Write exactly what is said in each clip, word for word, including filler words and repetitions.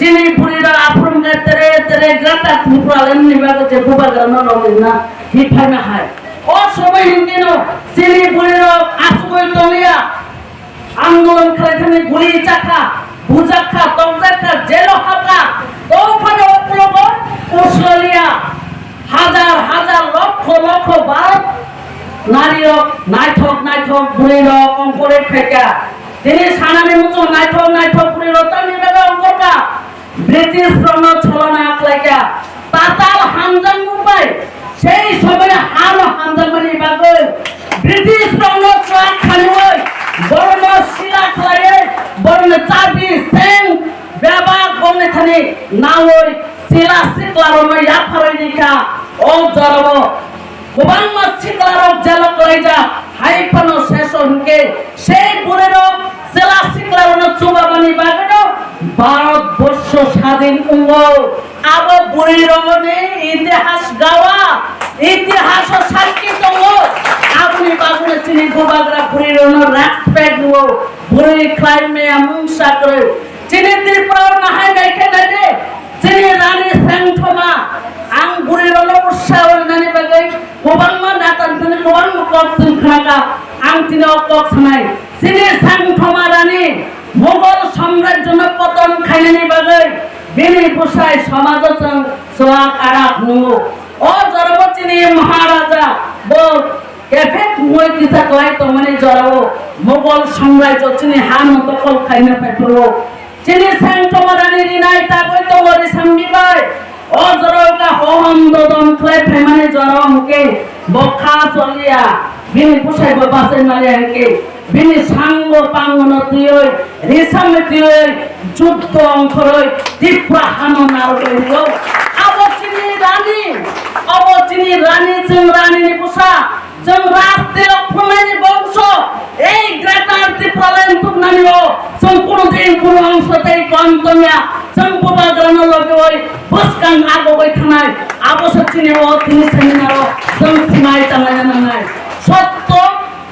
Chini bwrwi rok aphuru wngkha tere tere Greater Tipraland ni bagwi je bubagra no rwngna hi phaina hai. O somoi hinkhe no chini bwrwi rok asugwi tongya. Andolon khlai thani guli chakha, bujakha, tokjakha, jelo habkha, tongphano uklogo Australia hajar hajar lokho lokho Bharat nari rok naithok naithok bwrwi rok ongkore phaikha. Tini sanani muchung naithok naithok bwrwi rok tamni bagwi ongkorkha. British rokno cholona khlaikha. Tatal hamjakmung bai sei somoino hano hamjakmani bagwi British rokno chuak khanwi borokno sila khlaiwi borokno chabi seng bebak bongni thani nawi sila sikla rokno yapharwi rikha. O jorao kwbangma siklarok jelo kwlaijak, hai phano seso hinkhe sei bwrwirok chwla siklarokno chubamani bagwino Bharat borsho sadin wngo. Abo bwrwirokni itihas gawa, itihaso sakki tongo. Aboni bagwino chini bubagra bwrwirokno respect rwo. Bwrwi khlai maya mungsa kwrwi. Chini Tripura o nahai nai khe nai de. Chini rani sengthoma, ang bwrwi rokno usaha rinani bagwi kwbangma nata thani kwbangma kok chwng khnakha, ang tini o kok sanai. Chini sengthoma rani Mughal samrajyono poton khainani bagwi bini bwsai somajo chwng chuak arak nungo. O jorao chini Maharaja bo Kefek mui kisa kwlai tongmani jorao Mughal samrajyo chini hano dokol khaina phaiphuru. Chini sengthoma rani rinai tagwi tongo Risambi bai. O jorao ka hohom dodom khlai phaimani jorao hwnkhe bo kha choliya, bini bwsai bo bachai maliya hwnkhe bini sango pangono twiwi Risambi twiwi juddo ongkhorwi Tripura hano narwgwi rio. Abo chini rani, abo chini rani, chwng rani ni bwsa. Chwng rajtirok phungnani bongso, ei Greater Tipraland tubnani o chwng kunu din kunu ongso tei kon tongya, chwng bubagrano logioi bwskang agogoi thanai, abo se chini o tini seminar o chwng sinai tanglai nangnai. Sotto,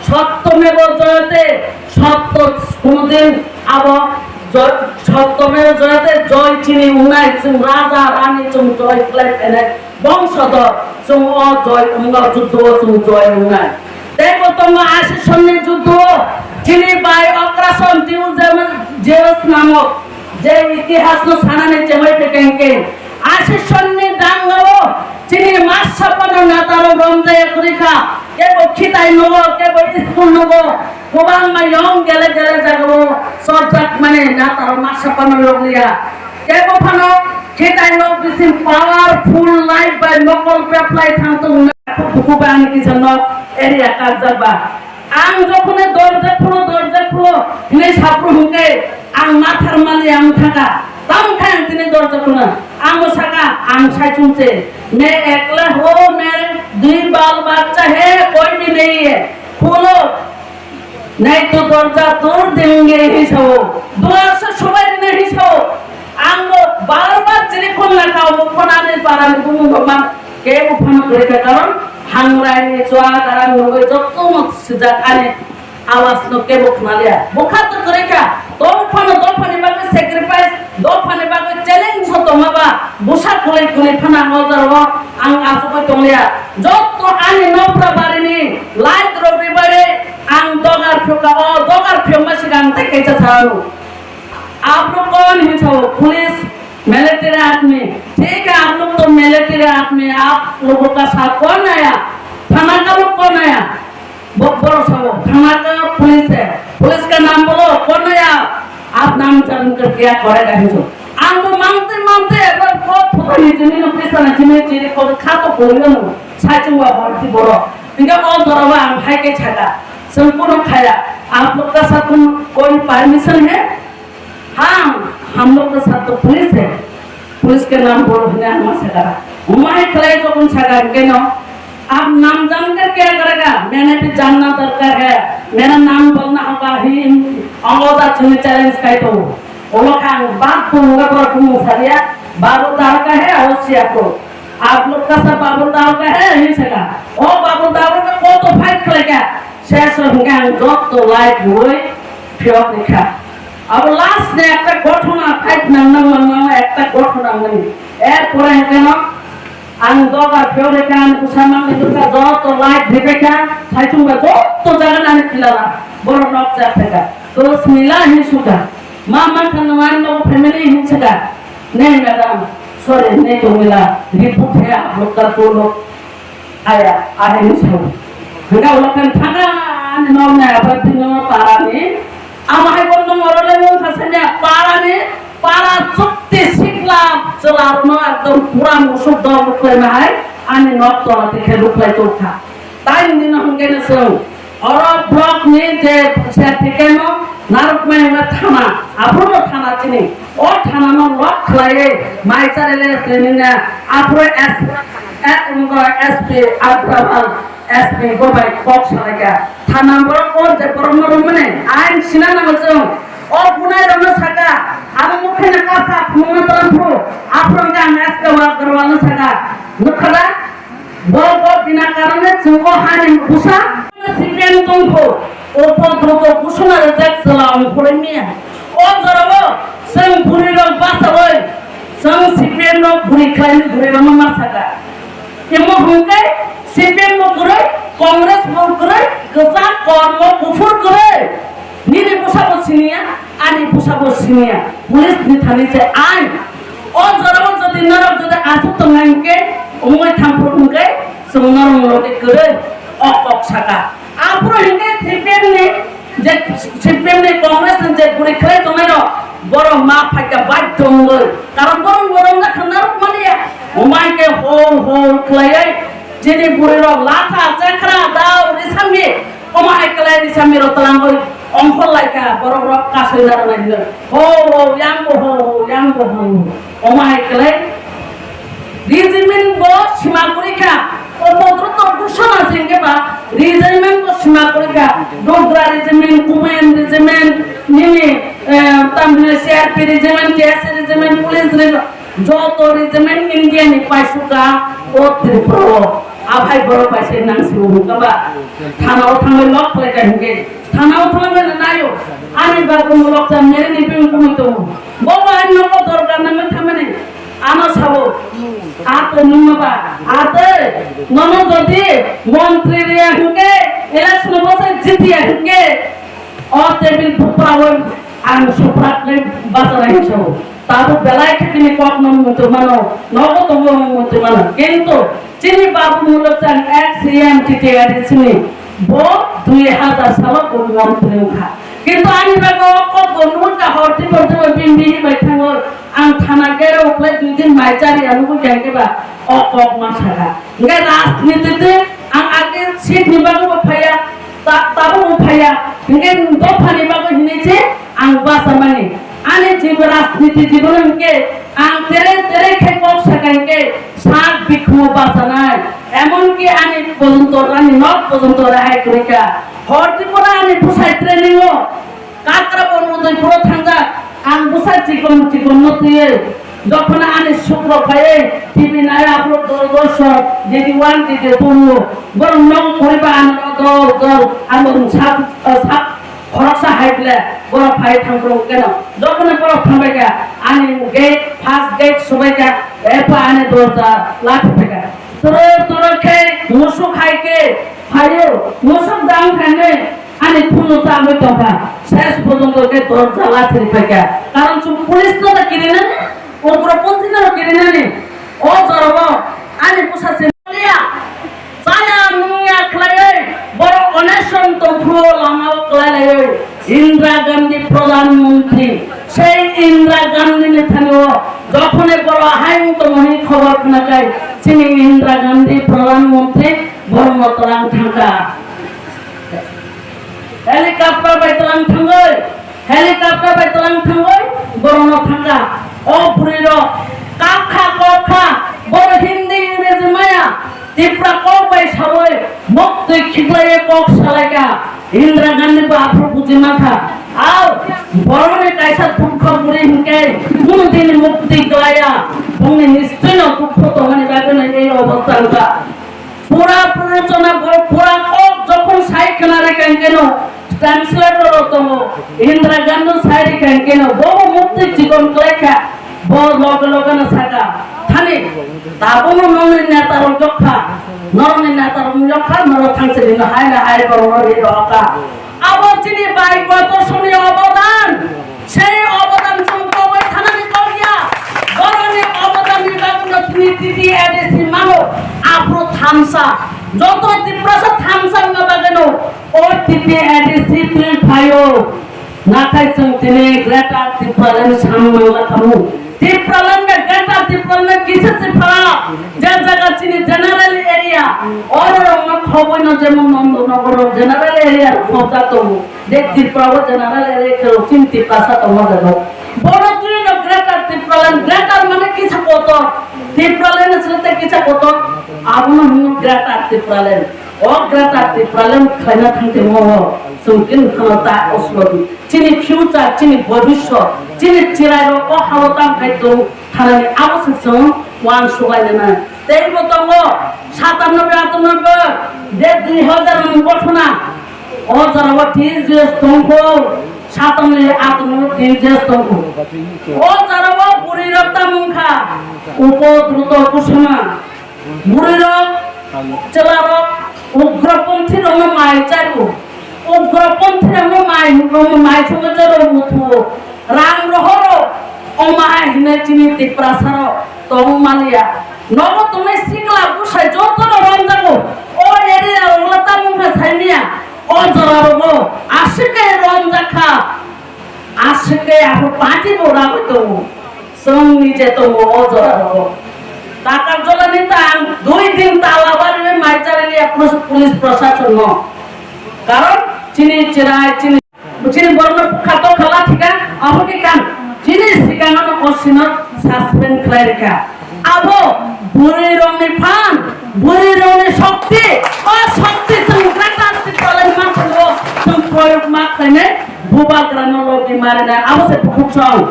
sotto mebo joyate, sotto kunu din abo joy, sotto mebo joyate joy chini wngnai, chwng raja rani chwng joy khlai phainai. Bongsodor, chwng o joy wngno juddo o chwng joy wngnai. Tei bo tongo Asisonni juddo o, chini bai Okrason Tiujemas namok, je itihas no sanani chengoi pekengke. Asisonni danga o, chini masa pano nataro romjaya kurikha, kebo khitai nogo, kebo school nogo, kwbangma yong gele gele jaga o, sorjak mane nataro masa pano logliya. Kebo phano khitai nok bising powerful light bai mokol peplai thang tong na buku ba ani kisa nok area kajak ba. Ang jokhone dorja khulo, dorja khulo hinai sapru hwnkhe ang mathar mali ang thaka. Tamo khe ang tini dorja khulo. Ang bo saka ang sai chungche. मैं एकला हूँ, मेरे दुई बाल बच्चा है, कोई भी नहीं है। खोलो। नहीं तो दरवाजा तोड़ देंगे ही सब। दुआर से सुबह नहीं सब। Ang bo bar bar chiri khun na kau bo phone ani para ni bumu bo man ke bo phone kore ka karon hangrai ni chua karan no be jotto mo sijak ani awas no ke bo khna liya. Bo kha to kore ka to phone do phone ba sacrifice do phone ba challenge so to ma ba busa kulai kulai phana mo jaro ang asuk tong liya. Jotto ani nopra bari ni light rok ribare ang dogar phuka o dogar phiyok ma sigang te kaisa sao. आप लोग कौन है? छो police military आदमी। ठीक है, आप लोग तो मिलिट्री आदमी, आप लोगों का साथ कौन आया? थाना का लोग कौन आया? ब-, बोलो सब, थाना का पुलिस है। पुलिस का नाम बोलो, कौन आया? आप नाम जान कर क्या करेगा? है जो। Ang bo mangtwi mangtwi ekbar kok photo ni jini no pisa na jini jini kok kha to kori no sai chung wa hor si boro. Inga o doro wa ang hai ke chaka. Sengkuno khaya. आप लोग का साथ कौन, कोई परमिशन है? हाँ, हम लोग के साथ तो पुलिस है। पुलिस के नाम बोलो, हमने हम सका। उमाय खले जो कौन सका के नो? आप नाम जानकर क्या करेगा? मैंने भी जानना दरकार है। मेरा नाम बोलना होगा ही। अंगोजा चुने चैलेंज का तो। वो लोग का बात को मुंगा पर तुम सारिया। बाबू दार का है और सिया को। आप लोग का सब बाबू दार का है ही सका। ओ बाबू दार का को तो फाइट करेगा। Session hwnkhe ang jotto live rwui phiyok rikha. Abo last ni ekta ghotona fight nang nang nang nang Pore hwnkhe no ang doga phiyok rwkha, ang bwsa mangni bwsa joto light rwbaikha, saichung bai joto jaga nani pilala borok nok jak phaikha. Dos mila hin sukha, ma mankha nwng ani nogo family hin sukha. Nei madam, sorry, nei tongmila, report hai upload kar tolo. Aya, ahai ni sao. Hingga ulo kan thaka ani nok nai apa bino parani. Ama hai kon nong oro le nong khasanya parani, para chukti sikla chwla no ekdom pura musuk dol ruklai ma hai ani nok tola te khe ruklai tokha. Tai ni no hingga na sao. Oro block ni je C R P K no narwk mai hwnba thana, aphuru no thana chini. O thana no lock khlaiwi mai chari le tini na aphuru S, S, S P Adrabal, S P go bai kok salaikha. Thana borok o je borok no rwmani ain sina nango chwng. O bunai rok no saka, abo mukhe na kapha phunukna tongphu, aphuru hwnkhe ang S K Agarwal no saka. Nukha da? Bo, bo bina karone chwng o hani bwsa C P M tongkho, o podroto kusuna rejak chwla ongkhorwi miya. O jorao chwng bwrwi rok bachaui chwng C P M no bwrwi khlaini bwrwi rokno ma saka. Temo hwnkhe C P M bo kwrwi, Congress bo kwrwi, kwchak kormo kuphur kwrwi. Nini bwsabo siniya, ani bwsabo siniya. Police ni thani se ain. O jorao jodi norok jodi aswk tongnai hwnkhe, omoi thamphru hwnkhe, chwng norok loge kwrwi o kok saka. Aphuru hwnkhe C P M ni je, C P M ni Congress ni je guri khlai tongnai rok, borok ma phaikha baidhyo wngwi. Karon borok borok wngkha narwk maliya. Omai khe hol hol khlaiwi chini bwrwi rok latha, chekra, dao, risamni. Omo hai kwlai ni samiro twlangwi ongkhor laikha, borok rok kasui narwknai hino. Ho, ho, yang bo ho, ho, yang bo ho. Omo hai kwlai regiment bo sima kwrwi kha. O bodro to kusona se hwnkhe ba regiment bo sima kwrwi kha. Dogra regiment, Kumayan regiment, nini, eh, tamni C R P regiment, K S A regiment, police regiment. Joto regiment India ni paisuka o Tripura o. Aphai borok bai se nang si hwnka ba. Thana o thangwi lok khlai kha hwnkhe. Thana o thangwi naio. Ani bagwi mulok cha mere ni bini kumui tongo. Bo bo ani nogo dorkar nangwi thamani. Ano sabo. Ate nungma ba. Ate nono jodi montri riya hwnkhe, election o bosai jitiya hwnkhe, o table bupra o ang suprak le bachara hinwi sabo. Tabuk belai khe bini kok no muitu mano, nogo tongo muitu mano. Kintu chini babu mulok chang ex C M T T R D chini bo dui hazar salo bo montri wngkha. Kintu ani bagwi o kok bo nukha hor tibor tibor bini bini bai thango ang thana gere uklai dui din mai chari ya nugwi khe ba o kok ma saka. Hingke rajniti te ang age seat ni bagwi bo phaiya, ta-, tabuk bo phaiya. Hingke dophani bagwi hinwi se ang bachamani. Ani jibo rajniti jibon hingke ang tere tere khe kok saka hingke sak bikhumo bachanai. Emonki ani bojong torani nok bojong tora hai kwrwi kha. Hor Tripura ani bwsai training o. Kakra bo nodoi phuro thangjak, ang bwsa chikon chikon no twiwi, jokhon ani sukro phaiwi T V nai aphuru Doordarshan, D D one, D D two no, borok nok poriba ano dol dol, ano sab, sab khoroksa hai ble, borok phai thang phuru keno, jokhon borok thangbai kha, ani gate, first gate sobai kha, epha ani dorja lathi phai kha. Toro toro khe musuk hai khe phaio, musuk dang khainwi ani phunuk chagwi tongkha, ses porjonto khe dorja lathiri phaikha. Karon chwng police no da kirinani, ugroponthi no kirinani, o jorao ani bwsa se ya, chaya nungya khlaiwi borok oneson tongphuru lamao kwlai laiwi. Indira Gandhi Pradhan Mantri, sei Indira Gandhi ni thani o jokhone borok hayung tongo hwnwi khobor khnakhai, chini Indira Gandhi Pradhan Mantri borokno twlang thangkha. Helicopter bai twlang thangwi, helicopter bai twlang thangwi borokno thangkha. O bwrwi rok kakha kokha, borok Hindi Ingreji maya, Tipra kok bai sawi muktwi khiklaiwi kok salaikha. Indira Gandhi bo aphuru buji mankha. Au, borokni kaisa dukho bwrwi hinkhe kunu dini mukti klaiya. Bongni nischoi no dukho tongmani bagwi no ei obostha wngkha. Pura purusona borok pura kok jokhon sai khna rikha hinkhe no translator rok tongo. Indira Gandhi sai rikha hinkhe no bobo mukti chikon klaikha. Bo loge loge no saka. Thani Tabukno nongni netarok jokha, norokni netarok jokha, norok thangsa dino hai na hai borokno ri rokha. Abo chini bai kotor somni obodan, sei obodan chwng tongwi thanani kok ya. Borokni obodanni bagwino chini T T A D C mano, aphuru thansa, joto Tiprasa thansa wngma bagwino o T T A D C twi phaio. Nakhai chwng tini Greater Tipraland samung nangla khamu. Tipraland bai Greater Tipraland kisa se pha. Je jaga chini general area, oro rok ma khoboi no jemon Nandanagar general area rok khobjak tongo. Je Tripura o general area khe rok chini Tiprasa tongma jago. Bono twi no Greater Tipraland, Greater mane kisa kotor. Tipraland aswk te kisa kotor. Abono hwnwi Greater Tipraland. O Greater Tipraland khlaina thangtimo o chwng kini phano ta oslo di. Chini future, chini bhobishyot, chini chwrairok o hao tang khai tong thanani abo se chwng uansuk lainai. Teibo tongo satannobe atannobe de dui hazar ni gothona. O jorao T J S tongkho, satannobe atannobe T J S tongkho. O jorao bwrwirok tamo wngkha Upo Druto Kusuma. Bwrwirok, chwlarok, ugroponthirokno mai chario. Ugroponthirokno mai, mai chungo charo muthuo. Rang rohoro, omo hai hwnwi chini Tiprasarok tong manliya. Nogo tongnai sikla bwsai jotono romjago. O area rok tamo wngkha saimanya. O jora rogo aswk khe romjakha. Aswk khe abo party bo ragwi tongo. Chwng nije tongo o jora rogo. Takarjolani ta ang dui din tala barwi mai chariliya police, police proshasonno. Karon chini chwrai, chini, chini borokno bukha tokha lathika, abo khe kan chini sikangano O C no suspend khlai rikha. Abo bwrwirokni phan, bwrwirokni shokti, o shokti chwng Greater Tipraland manthogo chwng proyog ma khlainai, bubagrano logi marinai, abo se bukhuk chwng.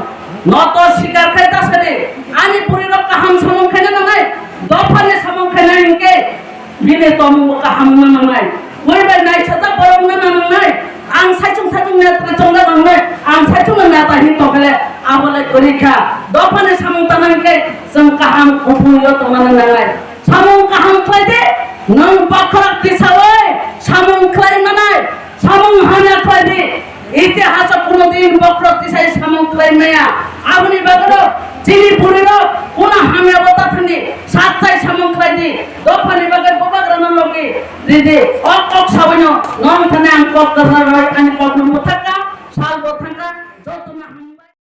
Noto sikar khai ta sadi, ani bwrwirok kaham samung khaina nangnai, dophani samung khaina hinkhe, bini tongmung kaham wngna nangnai. Bui bai naisajak borok wngna nangnai. Ang saichung saichung netra chongna nangnai. Ang saichung no neta hin tongkhale abo lai kwrwi kha. Dophani samung tana hinkhe chwng kaham kuphung yo tongna nangnai. Samung kaham khlai di. Nwng bakhrak tisawi samung khlai manai. Samung hamya khlai di. Itihas o kuno din bokhorok tisai samung khlai maya. Aboni bagwi rok, chini bwrwi rok, kuno hamya bo ta thangni, sat chai samung khlai di. Dophani bagwi bubagrano logi ridi. O kok sabaino, nong thani ang kok kwthar roi, ani kokno mwthakka, sal bo thangkha, jotono hamya.